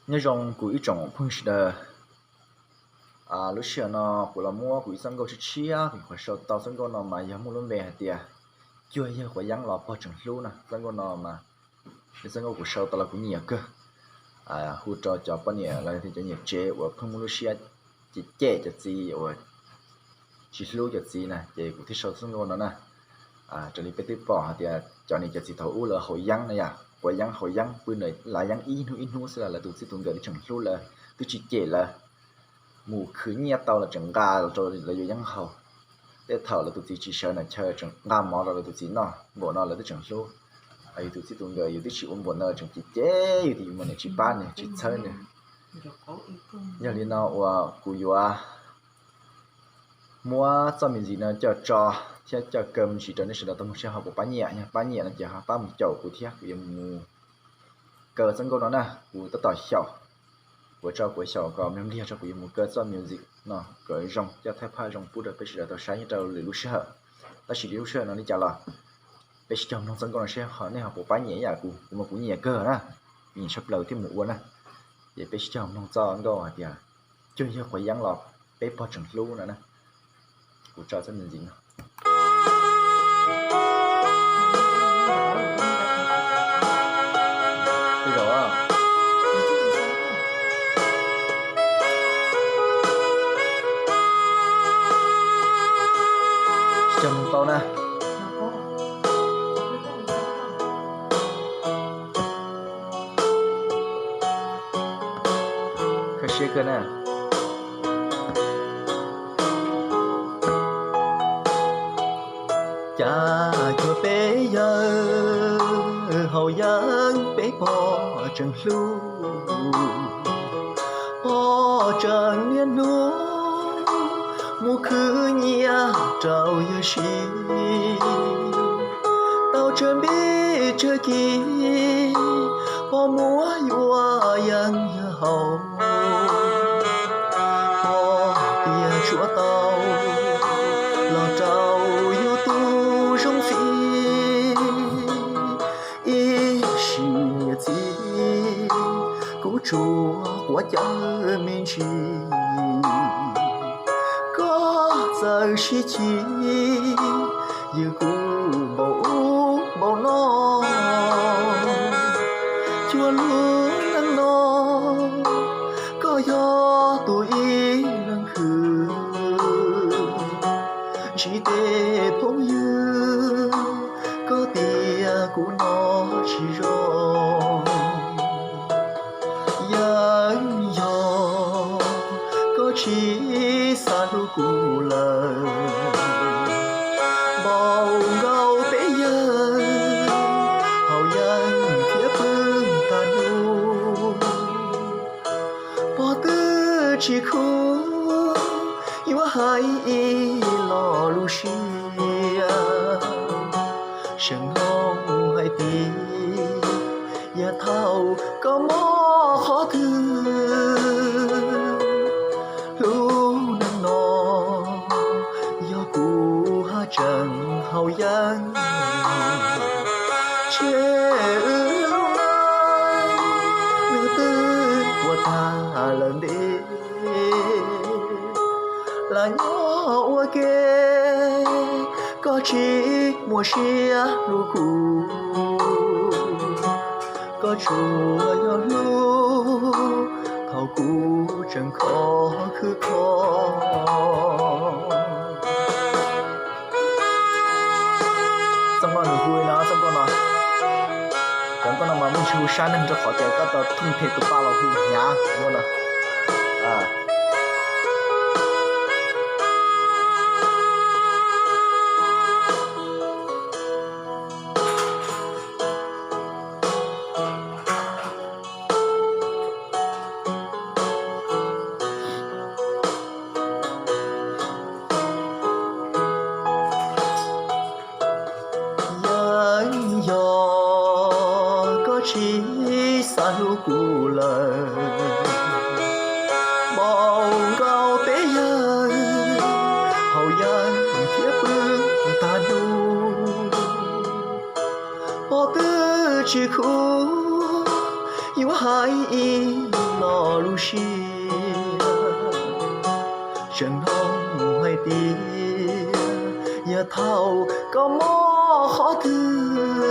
Nyob zoo kuv ib tsoom phooj ywg sawv daws. Lub sij hawm no kuv los muab kuv ib txoj nkauj tshiab tshiab, kuv nyuam qhuav sau tau txoj nkauj no mas yog muaj lub npe hais tias Cuag yawg quav yeeb los pog tseem hlub no. Txoj nkauj no mas yog txoj nkauj kuv sau tau los kuv nyiam kawg. Hu rau cov poj niam los yog cov niam tsev uas pheej muaj lub siab cem cem cov txiv uas tsis hlub cov txiv na, ces kuv thiaj sau txoj nkauj no na. Raws li peb twb pom hais tias cov niam cov txiv thaum ub lawv haus yeeb na yom, quav yeeb haus yeeb pw ntawm lav yeeb ib hnub ib hnub xwb los lawv tus txij tus nkawm twb tseem hlub lawv, twb tsis cem lawv. Mus khwv nyiaj tau los tseem nqa rau lawv yuav yeeb haus. Tej thaum lawv tus txiv tsis sawv nram chaw tseem nqa mov rau lawv tus txiv noj, npaum no lawv twb tseem hlub. Yus tus txij tus nkawm yus twb tsis ua npaum no tseem cem cem yus tias yus mas niam tsis pab nws tsis txhawb nws. Yog li no uas kuv yuav muab txoj me ntsis no coj tso thiab coj kaw me ntsis rau nej sawv daws tau mloog seb ho puas pab nyiam. Yog pab nyiam no ces ho pab mus caum kuv thiab kuv yuav mus kaw txoj nkauj no na. Kuv tab tom xyaum, kuv tso kuv xyaum kom npliag tso kuv yuav mus kaw txoj music no kom zoo coj thaij phaj zoo pub rau peb sawv daws tau saib nyob rau lwm lub sij hawm. Tab sis lwm lub sij hawm no li cas los peb sib cog mloog txoj nkauj no seb ho nej ho puas pab nyiam ib yam kuv, kuv mas kuv nyiam kawg na, nyiam tshaj plaws thiaj mus ua na. Ces peb sib cog mloog txoj nkauj hais tias Cuag yawg quav yeeb los peb pog tseem hlub no na. Kuv tso txoj music no. Cog mloog tau na. Khav siab kawg na. Cas cuag peb yawg haus yeeb peb pog tseem hlub, pog tseem niaj hnub mus khwv nyiaj rau yawg siv. Tau tsawg npib tsawg kis pog muab yuav yeeb yawg haus. Pog tias tshuav tau los rau yus tus zoo txiv, ib sim niam txiv kuv tsuas quav cawv me ntsis. Koj txawm sib chim ywg kuv npaum ub npaum no, cuag lub neej no koj yog tus ib leeg khwv. Ntsib tej phooj ywg koj tias kuv no tsis zoo. Yeej yog koj tsis xav hlub kuv lawm. Npaum nkaus peb yawg haus yeeb thiab pw tag num. Pog twb tsis khub yuav hais ib lo lus siab. Seem hlob hais tias yog thaum koj mob qhov twg, lub neej no yog kuv haj tseem haus yeeb. Tseg wb lub neej, nws twb ua tag lawm ntev. Lam nyob ua ke, koj tsis muaj siab hlub kuv. Koj tsuas yog hlub thaum kuv tseem khov khwb khov. Txoj nkauj nws hu li no, txoj nkauj no, cov nkauj no mas muaj ntsis hu sab neeg rau qhov tias koj tau thooj them tus paj los hu hnyav ua no. Yeej yog koj tsis xav hlub kuv lawm. Npaum nkaus peb yawg haus yeeb thiab pw tag num. Pog twb tsis khub yuav Hais ib lo lus siab, tseem hnov hais tias yog thaum koj mob qhov twg,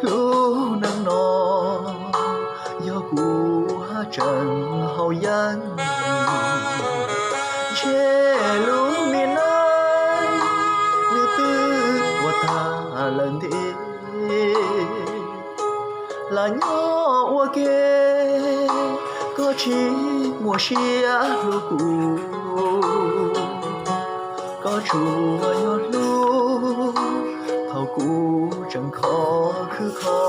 lub neej no yog kuv haj tseem haus yeeb. Ntshe lub me neej nws twb ua tag lawm nti, lam nyob ua ke, koj tsis muaj siab hlub kuv, koj tsuas yog hlub thaum kuv tseem khov khwb kho.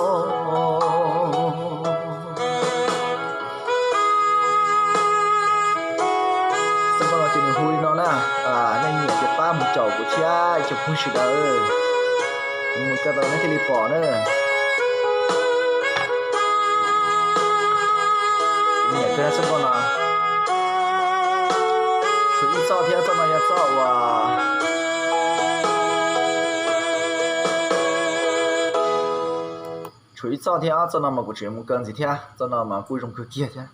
Txoj nkauj no ces nws hu li no na, nej nyiam ces pab mus caum kuv thiab ib tsoom phooj ywg sawv daws, kuv mus kawm tau nej thiaj li pom na. Nyiam kawg txoj nkauj no. Tshuav ib txoj thiab, txoj no yog txoj uas, tshuav ib txoj thiab, txoj no mas kuv tseem yuav mus kawm ntxiv thiab, txoj no mas kuj zoo kawg kiag thiab.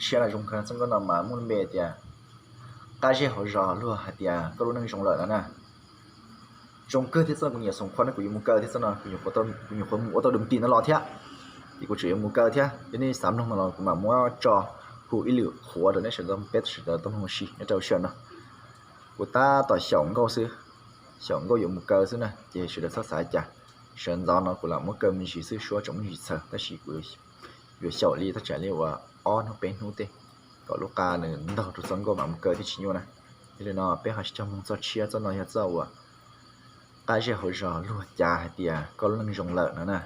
Tshiab no zoo kawg, txoj nkauj no mas muaj lub npe tias qab zej hauv zos luag hais tias koj lub neej zoo lawm no na. Zoo kawg thiab txoj no kuv nyiam xoom qhov no kuv yuav mus kawm thiab txoj no, kuv nyuam qhuav mus ua tau dum tim no los thiab, ces kuv tseem yuav mus kawm thiab. Yog nej xav mloog no los kuv mam muab tso hu ib lwm qhuav rau nej sawv daws, peb sawv daws tau mloog ua si nyob rau sij hawm no. Kuv tab tom xyaum nkauj xwb, xyaum nkauj yuav mus kawm xwb na, ces sawv daws txhob xav cas. Sawv ntxov no kuv lam muab kawm me ntsis xwb, suab tseem muaj ntsis txhawv, tab sis kuv yuav xyaum li thaj tsam li uas ob hnub peb hnub tej, kom lub qa nws ntaug rau txoj nkauj mam mus kawm thiaj tsis nyuaj na. Yog li no peb ho sib cog mloog txoj tshiab, txoj no yog txoj uas qab zej hauv zos luag cav hais tias koj lub neej zoo lawm no na.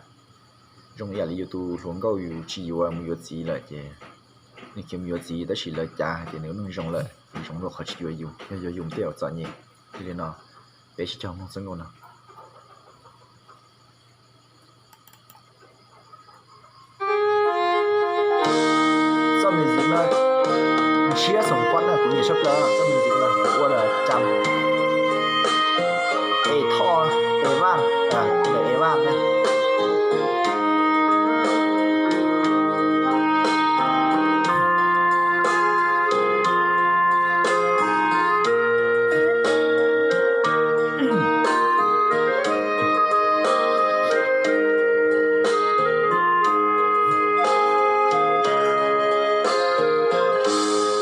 Zoo ib yam li yus tus hluas nkauj yus tsis yuav mus yuav txiv lawm ces nws khiav mus yuav txiv tab sis lawv cav hais tias nws lub neej zoo lawm, nws zoo dua qhov tsis yuav yus, yog yuav yus tej uas txom nyem. Yog li no peb sib cog mloog txoj nkauj no. Txoj music no ntshiab xoom pob na, kuv nyiam tshaj plaws txoj music no, ua lawm cas. Es thoj es vaj, es vaj na.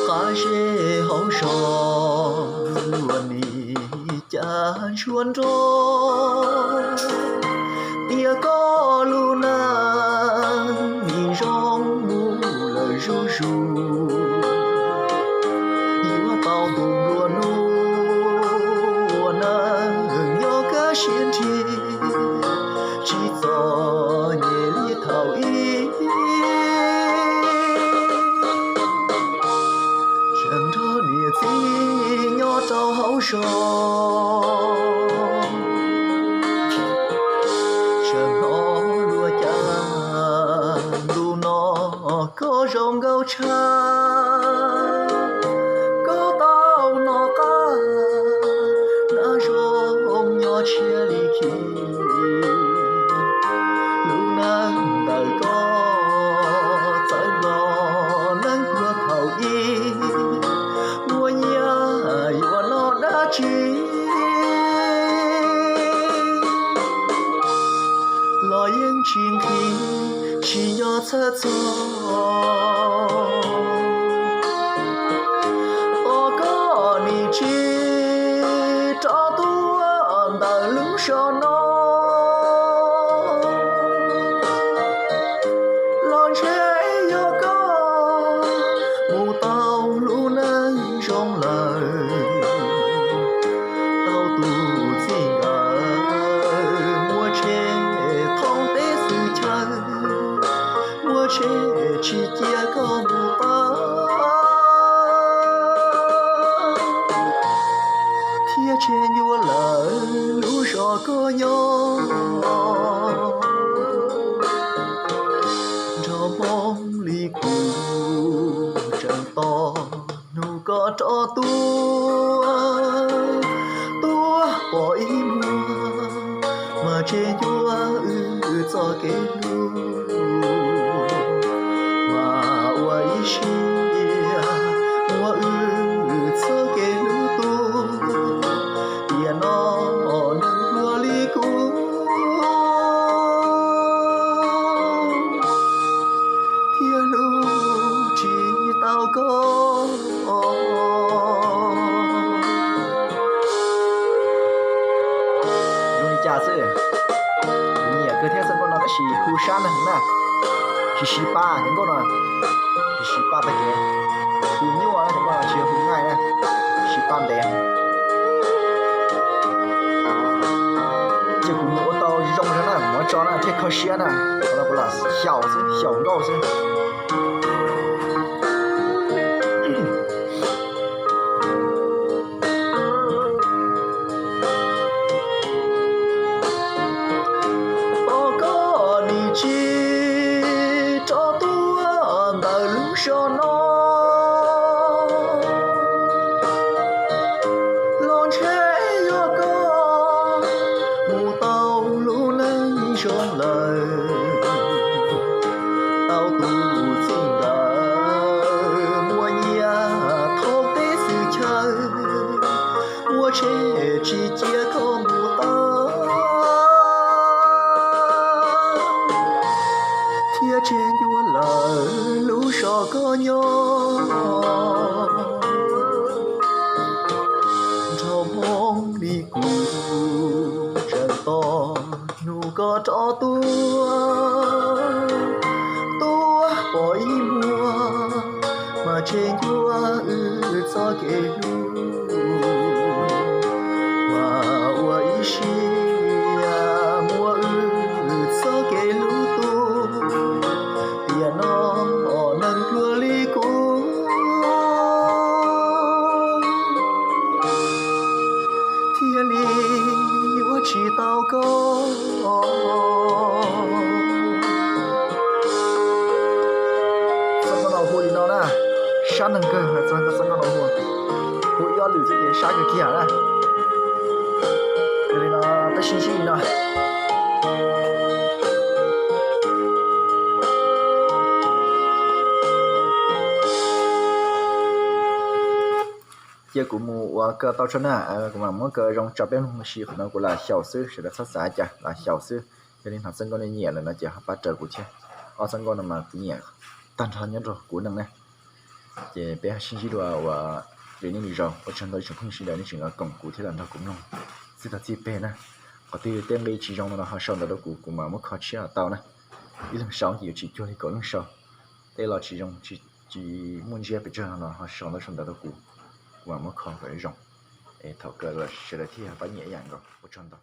Qab zej hauv zos luag nim cas ntsuag nrog, tiam koj lub neej nim zoo mus lawm zuj zus. Yuav tau tus nplua nuj ua neej nyob kaj siab nthi, tsis txom nyem li thaum ub. Tseem nrog niam txiv nyob rau hauv zos, tseem hnov luag cav ntu no koj zoo nkauj tshaj. Koj tau noj qab nab zoo nyob tshiab li khi, lub neej ntawm koj txawv los neeg pluag thaum ub, muaj nyiaj yuav noj dab tsi los yeej tsis nqhis, tsis nco txhawj txog. Tos koj nim tsis rov tuaj ntawm lub zos no, los ntshe yog koj mus tau lub neej zoo lawm. Tau tus txij nkawm muaj tsheb thoob teb xwm chaw, muaj tsheb tsis cia koj mus pab, thiab tsheb ncua lawm lub zos koj nyob. Nrog Hmoob li kuv tseem tos hnub koj rov tuaj, tuaj pom ib muag mas tseem ncua wb txoj kev hlub. Sia muab wb txoj kev hlub tu, tiam no neeg luag li kuv thiaj hlub tsis tau koj. Zoo li cas xwb, kuv nyiam kawg thiab txoj nkauj no tab sis hu sab neeg na, tsis siv pa, nkauj no tsis siv pa tag kev, hu nyuaj, nkauj no tsis yog hu nqaij na, siv pa ntev. Ces kuv mus ua tau zoo zog na, muab tso na thiaj kho siab na, kuv lam xyaum xwb, xyaum nkauj xwb. Tos koj nim tsis rov tuaj ntawm lub zos no, los ntshe yog koj mus tau lub neej zoo lawm. Tau tus txij nkawm muaj nyiaj thoob teb xwm chaw, ua tsheb tsis cia koj mus tau, thiab tseg ncua lawm lub zos koj nyob. Nrhau hmoob li kuv tseem tos hnub koj rov tuaj, tuaj pom ib muag mas tseg ncua wb txoj kev hlub. Mas ua ib siab muab wb txoj kev hlub tu, tiam no neeg pluag li kuv thiaj li yuav tsis tau koj. Txoj nkauj no hu li no na, sab neeg kawg, txoj nkauj no hu, hu ib ob lwm xwb ces sab kawg kiag na. Yog li no peb sib ntsib li no. Cia kuv mus ua kawg tau tso na, kuv mam muab kawg zoo tso peb mloog ua si, qhov no kuv lam xyaum xwb, sawv daws txhob xav cas, lam xyaum xwb. Yog li hnov txoj nkauj nej nyiam lawm no ces ho pab raws kuv thiab. Ob txoj nkauj no mas kuv nyiam tag nrho nyob rau kuv neej na. Ces peb sib ntsib dua ua lwm hnub lwm zaus, ua tsaug ntau ib tsoom phooj ywg sawv daws nej tseem los koom kuv thiab los nrog kuv mloog txij tag txij peg na. Qhov twg tej nqi tsis zoo no los ho sau ntawv rau kuv, kuv mam muab kho tshiab los tau na. Ib leeg sau ces yuav tsis cuag li kaum leej sau. Tej los tsis zoo, tsis muaj ntsiab pes tsawg no los ho sau ntawv sau ntawv rau kuv, kuv mam muab kho kom zoo, es thaum kawg sawv daws thiaj pab nyiam ib yam nkaus. Ua tsaug ntau.